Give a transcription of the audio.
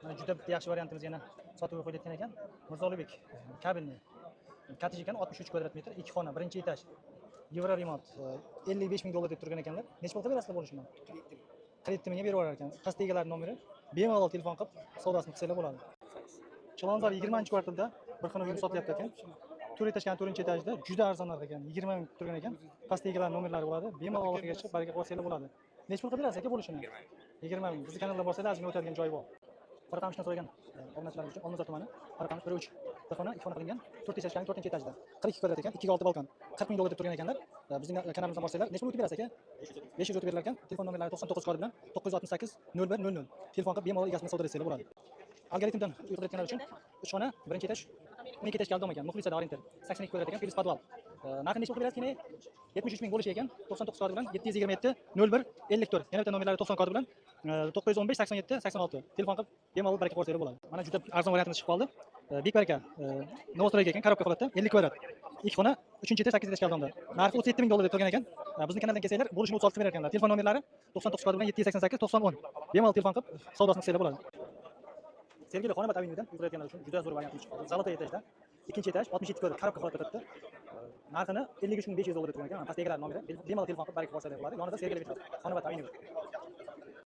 Mana juda bitta yaxshi variantimiz yana sotuvga qo'yilayotgan ekan. Mirzo Ulug'bek кабельный kottej ekan, 63 kvadrat metr, 2 xona, birinchi etaj. Yevro remont, 55 ming dollar deb turgan ekanlar. Necha pul qilib berasizlar bo'lishini? 47 mingga berib yuborar ekan. Pastda egalari nomeri, bemalol telefon qilib savdosini qilsanglar bo'ladi. Chilonzor 20-kvartalda bir xona uyni sotilyapti ekan. 4 etajgan, 4-etajda juda arzon narx ekan. 20 ming turgan ekan. Pastda egalari nomerlari bo'ladi. Bemalol aloqaga chiqib, baraka qilsanglar bo'ladi. Necha pul qilib berasiz aka bo'lishini? 20 ming. Bizni kanalda borsanglar, ozgina o'tadigan joyi bor. Qoraqamishdan so'ragan obunachilarimiz uchun Olmazor tumani, Qoraqamish 1-3, bir xona, 2 xona qilingan, 4 etajgan, 4-etajda. 42 kvadrat ekan, 2 ga 6 balkon. 40 ming dollar deb turgan ekanlar. Bizning kanalimizdan borsanglar, necha pul o'tib berasiz aka? 500 o'tib berilar ekan. Telefon nomerlari 99 kodi bilan 968 01 00. Telefon qilib bemalol egasini savdo etsanglar bo'ladi. Algoritmdan uy qidirayotganlar uchun 3 xona, birinchi etaj, 12 etajga дом ekan. Muxlisada orientir. 82 kvadrat ekan, плюс podval. Narxi necha pul qilib berasiz? Keyin 73 ming bo'lishi ekan. 99 kodi bilan 727 01 54. Yana bitta nomerlari 90 kodi bilan 915 87 86. Telefon qilib bemalol baraka ko'rsanglar bo'ladi. Mana juda arzon variantimiz chiqib qoldi. Bek baraka, новостройка ekan, коробка holatda, 50 kvadrat. 2 xona, 3 etaj, 8 etajga дом da. Narxi 37 ming dollar deb turgan ekan. Bizning kanaldan kelsanglar, bo'lishini 36 qilib berar ekanlar. Telefon nomerlari 99 kodi bilan 788 90 10. Bemalol telefon qilib savdosini qilsanglar bo'ladi. Sergeli Xonobod avenyudan uy qidirayotganlar uchun juda zo'r variantimiz chiqib qoldi. Золотой etajda, ikkinchi etaj, 67 kvadrat, коробка holatda turibdi. Narxini 53 500 dollar deb turgan ekan. Pastda egalari nomeri. Bemalol telefon qilib baraka ko'rsanglar bo'ladi. Yonida Sergeli metro, Xonobod avenyu.